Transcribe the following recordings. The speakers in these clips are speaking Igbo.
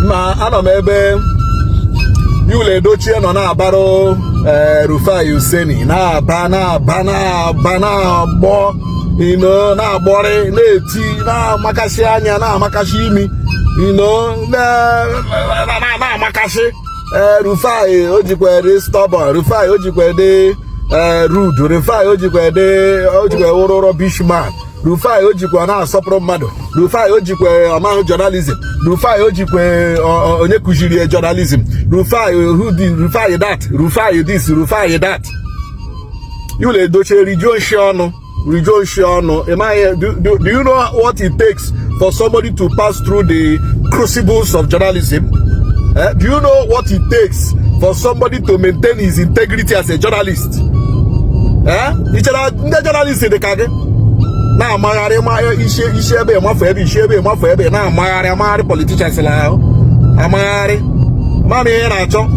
Ma anọ m ebe Yul Edochie nọ na-abarụ Rufai Oseni, na-aba, na-aba, na-aba, na-agbọ ino, na-agbọrị, na-eti, na-amakasị anya, na-amakasị imi, ino na-amakasị. Ee, Rufai o jikwa dị stubborn, Rufai o jikwa dị rude, Rufai o jikwa dị, o jikwa wụrụ rubbish man, Rufai o jikwa na-asọpụrụ mmadụ, Rufai o jikwa ọmahụ journalism, Rufai o jikwa onye kụziri ya journalism, Rufai who this, Rufai that, Rufai this, Rufai that. Yul Edochie, rijuo nshi ọnụ, rijuo nshi ọnụ. Ịmaghị, do you know what it takes for somebody to pass through the crucibles of journalism? Eh? Do you know what it takes for somebody to maintain his integrity as a journalist? Eh? Ị chere ndị journalist dị ka gị na-amagharị ma isi isi ebe mafu ebe, isi ebe mafu ebe, na-amagharị amagharị politicians la ahụ amagharị? Mama, ihe ị na-achọ,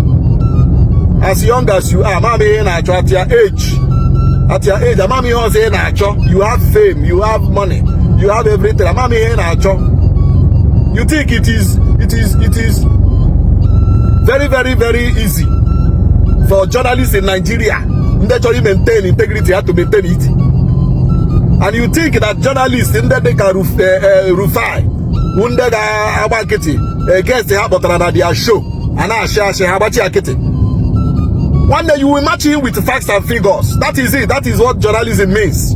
as young as you are, mama, ihe ị na-achọ at your age, at your age, amam ihe ọzọ ị na-achọ. You have fame, you have money, you have everything. Amam ihe ị na-achọ. You think it is very, very, very easy for journalists in Nigeria ndị chọrọ maintain integrity ha to maintain it? And you think that journalists ndị dị ka Rufai bụ ndị ga-agba nkịtị guest ha kpọtara na their show a na-ashị ashị, ha gbachi ya nkịtị? Nwanne, you will match him with facts and figures. That is it. That is what journalism means.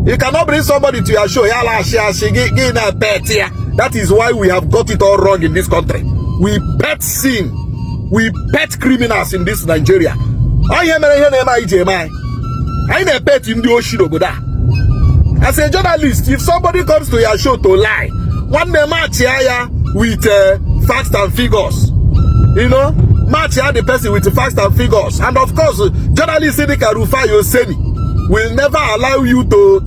You cannot bring somebody to your show, ya la ashị ashị gị, gị na pet ya. That is why we have got it all wrong in this country. We pet sin, we pet criminals in this Nigeria. Ọ ihe mere ihe na-eme anyị ji eme anyị. Anyị na-epet ndị oshi n'obodo a. As a journalist, if somebody comes to your show to lie, nwanne, match ya with facts and figures. Match ya the person with facts and figures. And of course, journalist dịka Rufai Oseni will never allow you to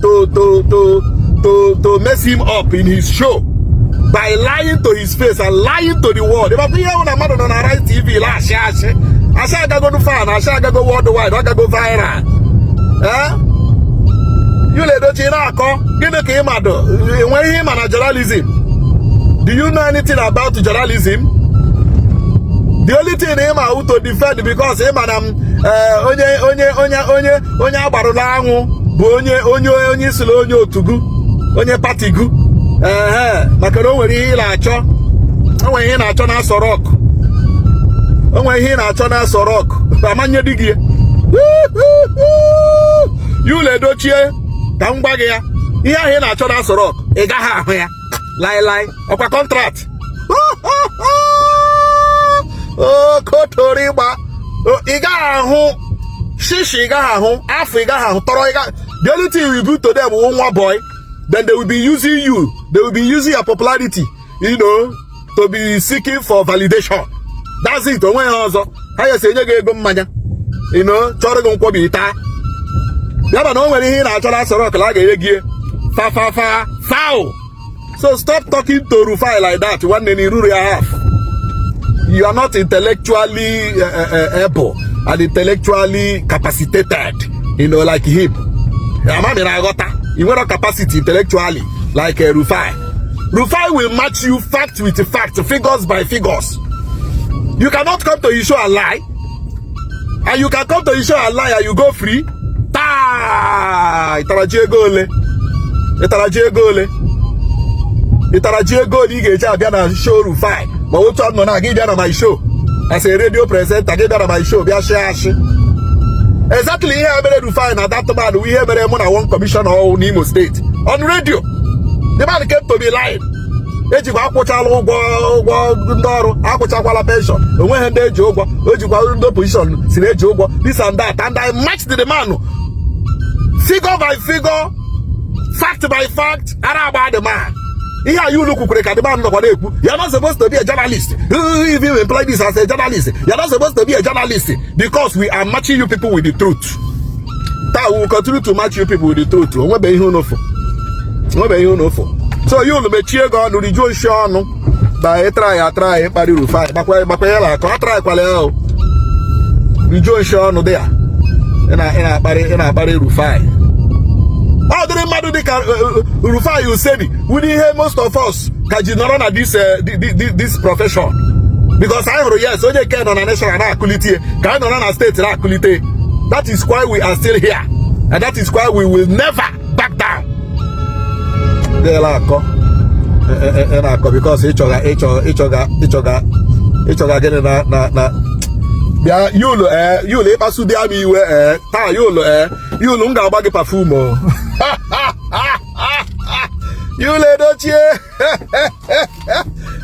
mess him up in his show by lying to his face and lying to the world. Ịmakwa ihe hụ na mmadụ nọ na Arise TV la-ashị ashị, ashị agago fan, ashị agago worldwide, ọ gago viral. Eh? Yul Edochie na-akọ gịnị ka ị madụ? Enwe ihe ịma na journalism? Do you know anything about journalism? The only thing ị ma who to defend, because ị ma na m onye onye onye onye onye agbarụla anwụ bụ onye onye onye isila onye otugu, onye party gu ehe, maka na o nwere ihe ị na-achọ, o nwere ihe ị na-achọ na Aso Rock, o nwere ihe ị na-achọ na Aso Rock, amanye di gị. Yul Edochie, ka m gwa gị ya, ihe ahụ ị na-achọ na Aso Rock, ị gaghị ahụ ya laịlaị. Ọkwa contract okotori ịgba, ị gaghị ahụ shishi, ị gaghị ahụ afọ, ị gaghị ahụ tọrọ. Ị gaghị. The only thing you do to them bụ nwa boy. Then they will be using you, they will be using your popularity to be seeking for validation. That's it. Onwe ha ọzọ ha yesi enye gị ego mmanya, chọrọ gị nkwọbi taa ya bụ na o nwere ihe ị na-achọ na Aso Rock a ga-enye gị fa fa fa foul. So stop talking to Rufai like that. Nwanne, na iruru ya half. You are not intellectually able and intellectually capacitated like him. Amami na aghọta ị nwere capacity intellectually like Rufai. Rufai will match you fact with fact, figures by figures. You cannot come to his show and lie, and you can come to his show and lie and you go free. Taa, ịtara ji ego ole? Ịtara ji ego ole? Ịtara ji ego ole ị ga-eji abịa na show Rufai? Ma otu ọ nọ na gị bịa na my show as a radio presenter, gị bịa na my show bịa shịa ashị. Exactly ihe a mere Rufai na that man bụ ihe mere mụ na one commissioner ọhụụ n'Imo State on radio. The man came to be lying. Ejikwa akwụchala ụgwọ, ụgwọ ndị ọrụ akwụchakwala, pension onweghị ndị eji ụgwọ, o jikwa ndị opposition si na eji ụgwọ, this and that. And I matched the man figure by figure, fact by fact. Ara agba the man. Ihe a unu kwukwere ka the man nọkwa na-ekwu. "You are not supposed to be a journalist. If you employ this as a journalist, you are not supposed to be a journalist," because we are matching you people with the truth. Taa, we will continue to match you people with the truth. Onwebe ihe unu fụ, onwebe ihe unu fụ. So ya unu mechie gị ọnụ, rijuo nshi ọnụ ba ịtara ya atara ya ịkparị Rufai, gbakwa gbakwa ya akọ atara ya o rijuo nshi ọnụ dị ya. Ị na-akparị, ị na-akparị Rufai. Ọ dịrị mmadụ. dịka Rufai Oseni wụrụ ihe most of us ka ji nọrọ na this profession, because anyị hụrụ, yes, onye nke nọ na national na-akụlite, ka anyị nọrọ na steeti na-akụlite. That is why we are still here and that is why we will never back down. Dịla akọ ị na-akọ because ịchọga ịchọga ịchọga ịchọga ịchọga gịnị na bịa yulu yulu ịkpasu dị ama iwe taa yulu yulu m ga-agba gị perfume o. Yul Edochie,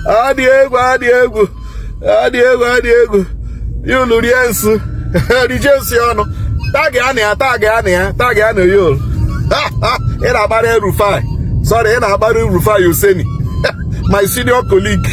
ọ dị egwu, ọ dị egwu, ọ dị egwu, ọ dị egwu. Yulu rie nsị, rijie nsị ọnụ. Tag ya na ya, tag ya na ya, tag ya na Yul. Ị na-akparị Rufai, sorry, ị na-akparị Rufai Oseni, my senior colleague.